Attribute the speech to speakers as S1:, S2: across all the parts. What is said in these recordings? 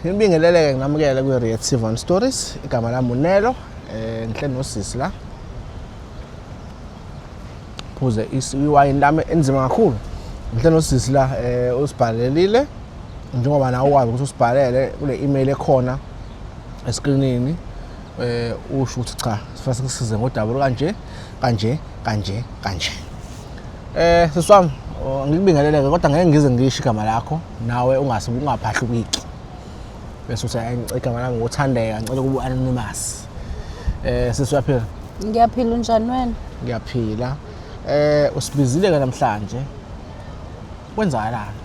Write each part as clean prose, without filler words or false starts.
S1: Ngibingeleleke nginamukele kwi Reactive One Stories. Igama lami uNelo, ngihleli nosisi la. Phuze iwayini lami enzima kakhulu. Ngihleli nosisi la usibhalelile njengoba nawe ukwazi ukuthi usibhalele kule email ekhona eskrinini usho ukuthi cha sifuna sikusize ngodaba olukanje kanje kanje kanje. Sisi wami ngikubingeleleke kodwa ngeke ngize ngisho igama lakho nawe ungase ungaphahlukiki. Bese uthi hayi ngicela igama lami ngothandeka ngicela ukuba anonymous. Sisi uyaphila?
S2: Ngiyaphila, unjani wena?
S1: Ngiyaphila. Usibizile ke namhlanje. Kwenzakalani?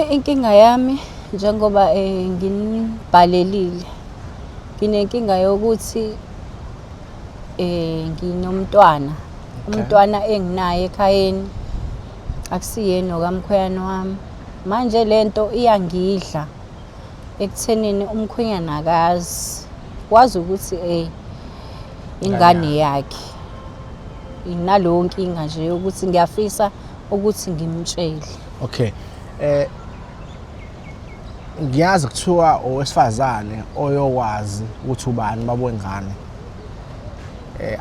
S2: Inkinga yami njengoba nginibhalelile. Nginenkinga yokuthi nginomntwana. Umntwana enginaye ekhayeni akusiyena okamkhwenyana wami. Manje lento iyangidla ekuthenini umkhwenyana akazi. Wazi ukuthi ingane yakhe. Inaleyo nkinga nje yokuthi ngiyafisa ukuthi ngimtshele.
S1: Okay. Ngiyazi kuthiwa owesifazane oyokwazi ukuthi ubani baba wengane.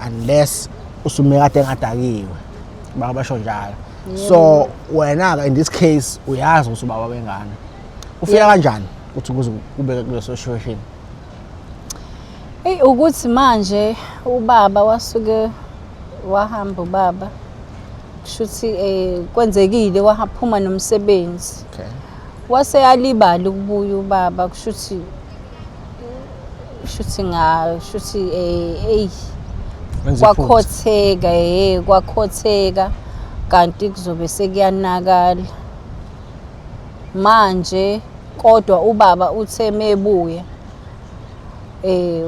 S1: Unless usume kade engadakiwe. Baba basho njalo. So wena ke in this case uyazi ukuthi ubaba wengane. Ufika kanjani ukuthi kuze kubeke kuleso situation?
S2: Eyi ukuthi manje ubaba wasuke wahamba ubaba kushuthi kwenzekile waphuma nomsebenzi.
S1: Okay.
S2: Wase yalibala ukubuya ubaba kushuthi nga kushuthi eyi kwakhotheka kwakhotheka kanti kuzobe sekuyanakala. Manje kodwa ubaba uthe mebuya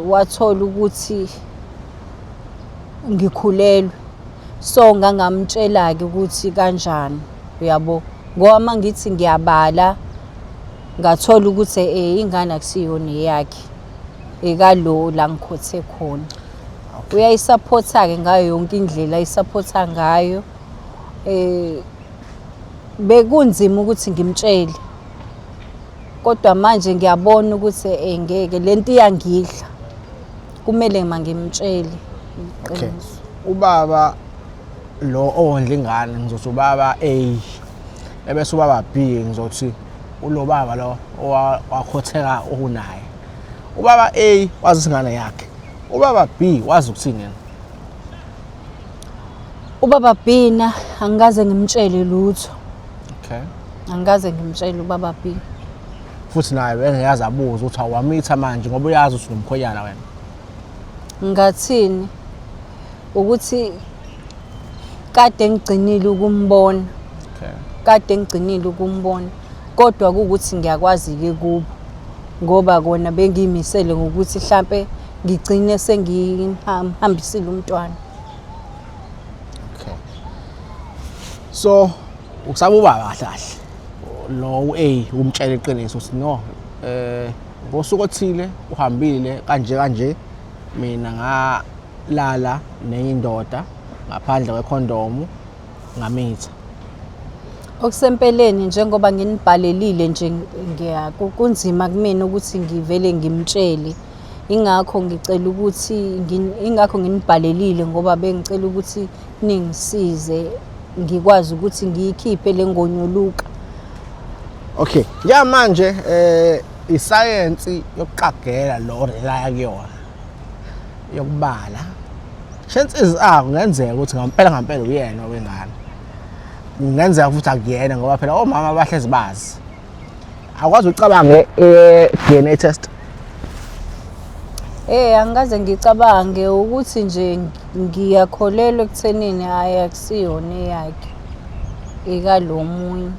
S2: wathola ukuthi ngikhulelwe, so ngangamtshela ke ukuthi kanjani, uyabo, ngoba mangithi ngiyabala ngathola ukuthi ingane akusiyona eyakhe, ekalo la ngikhothe khona. Uyayisaphotha ke ngayo yonke indlela ayisaphotha ngayo. Bekunzima ukuthi ngimtshele, kodwa manje ngiyabona ukuthi ngeke lento iyangidla, kumele mangimtshele
S1: Okay. Ubaba lo owondla ingane ngizothi ubaba A, ebese ubaba B ngizothi ulo baba lo owakhotheka okunaye. Ubaba A wazi ingane yakhe, ubaba B wazi ukuthini yena?
S2: Ubaba B na angikaze ngimtshele lutho.
S1: Okay.
S2: Angikaze ngimtshele ubaba B.
S1: Futhi naye bengeyazi abuze ukuthi awamitha manje ngoba uyazi ukuthi unomkhwenyana wena.
S2: Ngathini ukuthi kade ngigcinile ukumbona.
S1: Okay.
S2: Kade ngigcinile ukumbona kodwa kuwukuthi ngiyakwazi ke kubo ngoba kona bengiyimisele ngokuthi mhlambe ngigcine sengihambisile umntwana.
S1: Okay. So usaba ubaba kahle kahle lo u-A umtshela iqiniso ukuthi no ngosuku othile uhambile kanje kanje mina ngalala nenye indoda ngaphandle kwekhondomu ngamitha.
S2: Okusempeleni njengoba nginibhalelile nje kunzima kumina ukuthi ngivele ngimtshele. Ingakho ngicela ukuthi ingakho nginibhalelile ngoba bengicela ukuthi ningisize ngikwazi ukuthi ngiyikhiphe le ngonyoluka.
S1: Okay, njengamanje isayensi yokuqagela lo relaya kuyona yokubala. Chances are kungenzeka ukuthi ngampela ngampela uyena wengane. Kungenzeka futhi akuyena ngoba phela omama bahlezi bazi. Akwazi ucabange DNA test.
S2: Angikaze ngicabange ukuthi nje ngiyakholelwa ekuthenini hhayi akusiyona eyakhe, ekalo munye.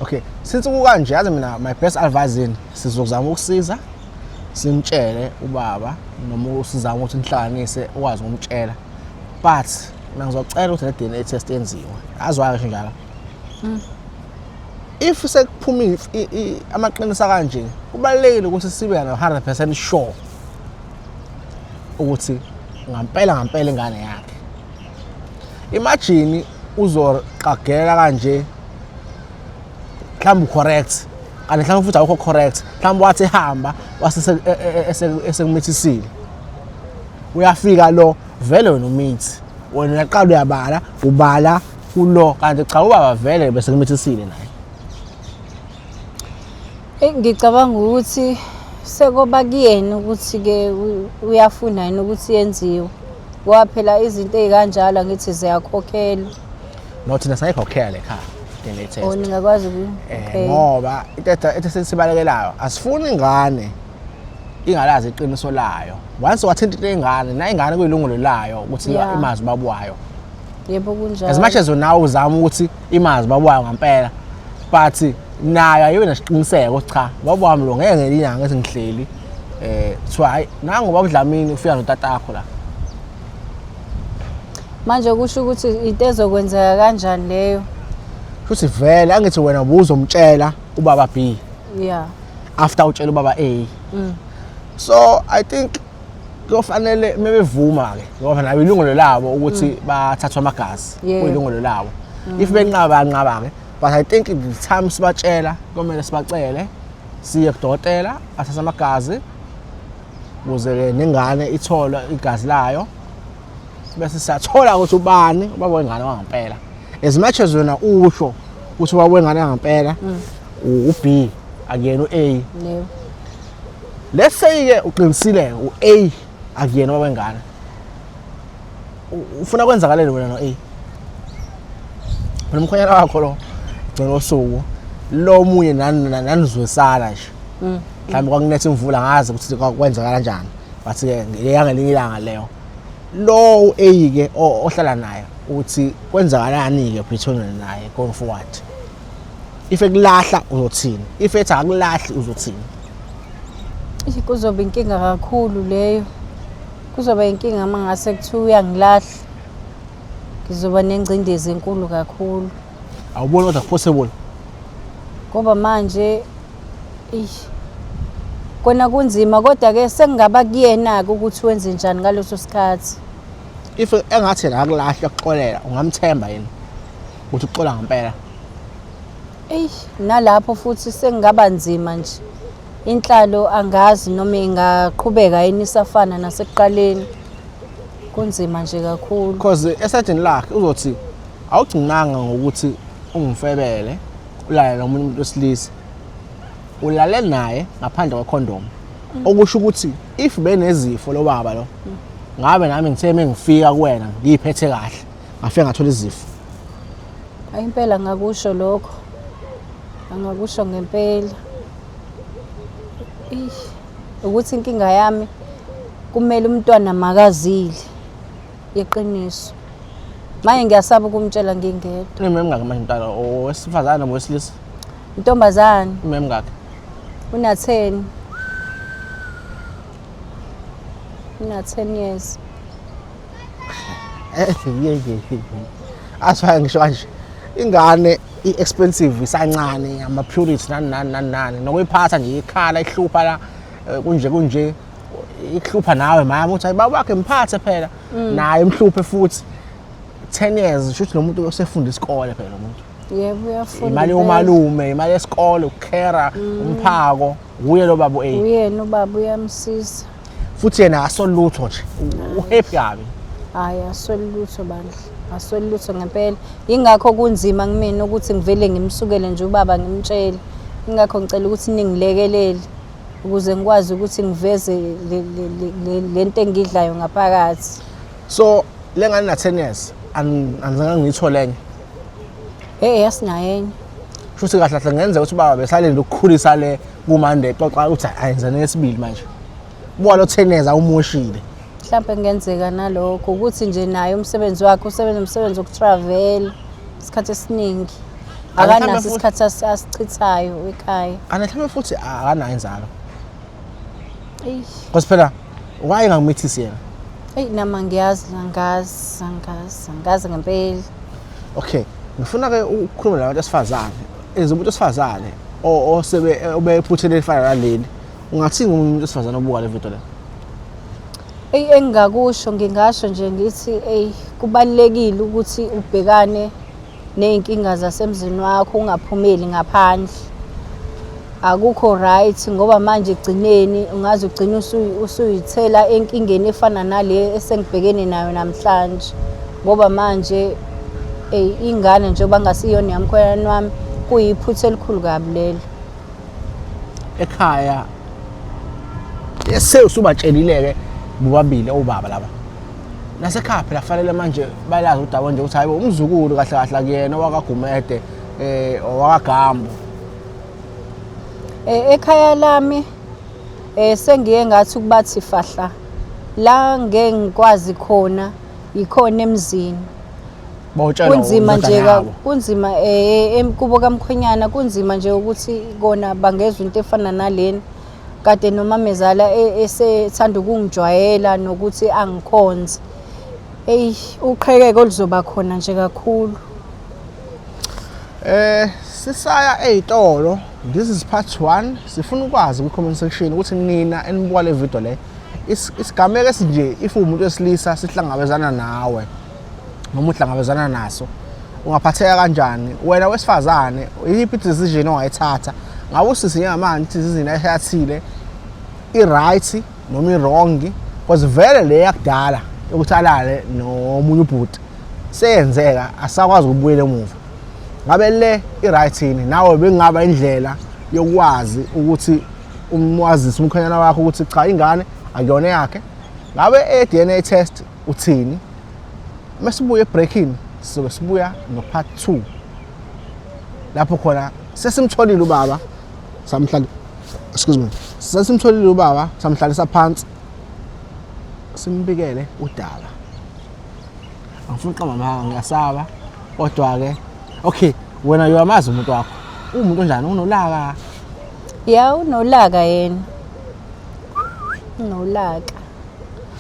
S1: Okay, since kukanje yazi mina my best advice yini sizozama ukusiza simtshele ubaba noma usizama ukuthi nihlanganise ukwazi ukumtshela, but mina ngizocela ukuthi le DNA test yenziwe. Azwake ngisho njalo. If sekuphuma amaqiniso kanje kubalulekile ukuthi sibe no 100% sure ukuthi ngampela ngampela ingane yakhe. Imagine uzoqagela kanje Mhlawumbe correct, kanti mhlawumbe futhi awukho correct. Mhlawumbe wathi ehamba wase esekumithisile, uyafika lo vele wena umithi, wena uyaqala uyabala, ubala kulo, kanti cha, ubaba vele bese kumithisile naye.
S2: Ngicabanga ukuthi sekoba kuyena ukuthi-ke uyafuna yini ukuthi yenziwe, ngoba phela izinto ey'kanjalo angithi ziyakhokhelwa.
S1: No, thina sayikhokhela le khaya DNA test.
S2: Oh, ningakwazi ku okay.
S1: Ngoba into ethi esibalekelayo, asifuni ingane ingalazi iqiniso layo. Once wathinta into ingane, na ingane kuyilungelo layo ukuthi imazi ubaba wayo.
S2: Yebo, kunjalo.
S1: As much as nawe uzama ukuthi imazi ubaba wayo ngempela, but nayo ayibe nesiqiniseko, cha, ubaba wami lo, ngeke ngelinye ilanga ngithi ngihleli kuthiwa hayi, nangu ubaba uDlamini ufika notatakho la.
S2: Manje kusho ukuthi into ezokwenzeka kanjani leyo?
S1: Futhi vele angithi wena ubuzomtshela ubaba B after utshela ubaba A. So I think kuyofanele mebevuma ke, ngoba nabo ilungelo labo ukuthi bathathwe amagazi. Kuyilungelo labo. If benqaba, bayanqaba ke, but I think the time sibatshela, kumele sibacele siye kudokotela athathe amagazi ukuze ke nengane ithole igazi layo, bese siyathola ukuthi ubani ubaba wengane wangempela. As much as wena usho ukuthi ubaba wengane wangempela u-B, akuyena u-A. Let's say ke uqinisile, u-A akuyena ubaba wengane, ufuna kwenzakaleni wena no-A? Phela umkhwenyana wakho lo gcina usuku lo omunye nanizwesala nje. Mhlawumbe kwakunetha imvula, ngazi ukuthi kwenzeka kanjani, but ke ngeyangelinye ilanga leyo lo u-A ke ohlala naye uthi kwenzakalani ke between wena naye going forward? If ekulahla uzothini? If ethi akulahli uzothini?
S2: Eish, kuzoba inkinga kakhulu leyo. Kuzoba inkinga uma ngase kuthiwa uyangilahla, ngizoba nengcindezi enkulu kakhulu.
S1: Awuboni kodwa possible?
S2: Ngoba manje, eish, kona kunzima, kodwa-ke sekungaba kuyena-ke ukuthi wenze njani ngaleso sikhathi.
S1: If engathi yena akulahla, akuxolela, ungamthemba yini ukuthi uxola ngempela?
S2: Eyi, nalapho futhi sekungaba nzima nje. Inhlalo angazi noma ingaqhubeka yini isafana nasekuqaleni. Kunzima nje kakhulu.
S1: Because esayidini lakhe uzothi awugcinanga ngokuthi ungifebele, ulale nomunye umuntu wesilisa, ulale naye ngaphandle kwekhondomu, okusho ukuthi if benezifo lo baba lo, ngabe nami ngithe mengifika kuwena ngiyiphethe kahle, ngafika ngathola izifo.
S2: Hayi, impela ngakusho lokho, angakusho ngempela. Eish, ukuthi inkinga yami kumele umntwana makazile iqiniso. Manje ngiyasaba ukumtshela ngingedwa.
S1: Uneminyaka emingaki manje umntwana, owesifazane noma owesilisa?
S2: Intombazane.
S1: Iminyaka emingaki?
S2: Una-10, una-10 years.
S1: Asifake ngisho kanje, ingane i-expensive isancane, ama-purity nani nani nani nani, nokuyiphatha nje ikhala ihlupha la, kunje kunje ikuhlupha nawe mama uthi hayi, baba wakhe mphathe phela naye imhluphe futhi. 10 years, shuthi lo muntu usefunda isikole phela lo muntu.
S2: Yebo, uyafunda
S1: Imali
S2: impela.
S1: yomalume, imali yesikole, ukukhera, umphako, uye lo baba u-A.
S2: Uyena ubaba, uyamsiza.
S1: Futhi yena asolutho nje, uhappy kabi.
S2: Hhayi, asweli lutho bandla, asweli lutho ngempela. Yingakho kunzima kumina ukuthi ngivele ngimsukele nje ubaba ngimtshele. Yingakho ngicela ukuthi ningilekelele ukuze ngikwazi ukuthi ngiveze le nto engidlayo ngaphakathi.
S1: So le ngane na 10 years, anizange ngiyithole enye?
S2: Hey, asinayo enye.
S1: Shuthi kahle kahle kungenzeka ukuthi ubaba besalinde ukukhulisa le kumande, exoxa ukuthi ayenzene yesibili manje. Buka lo 10 years awumoshile.
S2: Mhlawumbe kungenzeka nalokho, ukuthi nje naye umsebenzi wakhe, usebenza umsebenzi wokutravel isikhathi esiningi.
S1: Kanti mhlawumbe
S2: Akanaso isikhathi asichithayo ekhaya.
S1: Kanti mhlawumbe futhi akanayo inzalo.
S2: Eish.
S1: Because phela why engakumithisi yena?
S2: Eyi, nama ngiyazi, angazi, angazi, angazi ngempela.
S1: Okay, ngifuna ke ukukhuluma nabantu besifazane. As umuntu wesifazane osebe obephuthele elifana naleli, ungathini umuntu wesifazane obuka le video le?
S2: Eyi, engingakusho, ngingasho nje ngithi eyi, kubalulekile ukuthi ubhekane Ney'nkinga zasemzini wakho ungaphumeli ngaphandle. Akukho right ngoba manje ekugcineni ungaze ugcine usuyithela enkingeni efana nale esengibhekene nayo namhlanje. Ngoba manje eyi ingane njengoba ngasiyona yamkhwenyana wami kuyiphutha elikhulu kabi lelo.
S1: Ekhaya usubatshelile-ke bobabili obaba laba. Nasekhaya phela fanele manje balazi udaba nje ukuthi hayibo umzukulu kahle kahle akuyena owakaGumede owakaGambu.
S2: Ekhaya lami sengiye ngathi ukubathi fahla la ngeke ngikwazi khona yikhona emzini. Kunzima nje kunzima kubo kamkhwenyana kunzima nje ukuthi kona bangezwa into efana nalena. Kade nomamezala esethanda ukungijwayela nokuthi angikhonze. Eyi uqhekeko oluzoba khona nje kakhulu.
S1: Sisaya ey'tolo, this is part 1. Sifuna ukwazi kwi-comment section ukuthi nina enibuka le video le isigameko esinje if uwumuntu wesilisa sihlangabezana nawe noma uhlangabezana naso ungaphatheka kanjani wena wesifazane, iyiphi decision ongayithatha? Ngabe usisi njengamanje decision ayithathile i-right noma i-wrong? Because vele le yakudala yokuthi alale nomunye ubhuti seyenzeka, asakwazi ukubuyela emuva. Ngabe le i-right yini? Nawe bengaba indlela yokwazi ukuthi umwazise umkhwenyana wakho ukuthi cha ingane akuyona yakhe. Ngabe e-DNA test uthini? Masibuye ebreakini sizobe sibuya no-part 2 lapho khona sesimtholile ubaba samhlali, excuse me, sesimtholile ubaba samhlalisa phansi simbikele udaba. Angifuni uqamba amanga, ngiyasaba, kodwa-ke okay, wena uyamazi umuntu wakho uwumuntu onjani, unolaka?
S2: Ya, unolaka yena, unolaka.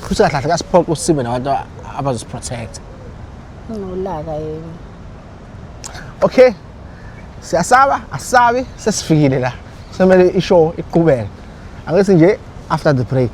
S1: Futhi kahle kahle kasiphoqa usibe nabantu abazosiprotect.
S2: Unolaka yena.
S1: Okay, siyasaba asisabi, sesifikile la, semele ishow iqhubeke. Angithi nje after the break.